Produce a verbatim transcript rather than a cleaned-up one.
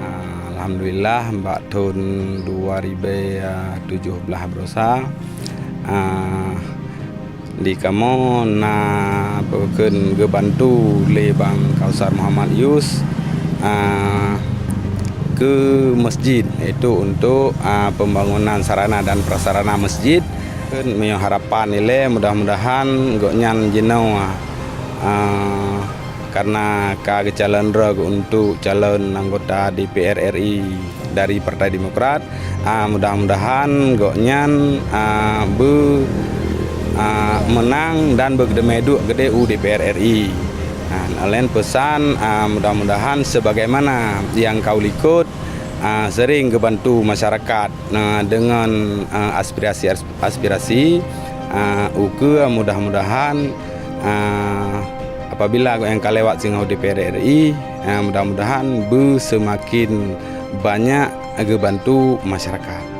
Ah, alhamdulillah, bak thon dua ribèe tujoh blah baroesa, ah, di kamoe na peukheun geubantu lé Bang Kausar Muhammad Yus, ah, keu masjid, yaitu untuk, ah, pembangunan sarana dan prasarana masjid. Meunyoe harapan ilèe, mudah-mudahan gobnyan jinoe, ah, karena ka geucalon droe untuk calon anggota D P R R I dari Partai Demokrat, ah, mudah-mudahan gobnyan, ah, beu, ah, meunang dan beugeudeumeue duek keudéh u D P R R I. Ah, laén peusan, ah, mudah-mudahan sebagaimana nyang ka u likot, ah, sering geubantu masyarakat, ah, deungon, ah, aspirasi-aspirasi, ah, ukeue mudah-mudahan, ah, apabila gobnyan ka lewat singoh D P R R I, ah, mudah-mudahan beu seumaken banyak geubantu masyarakat.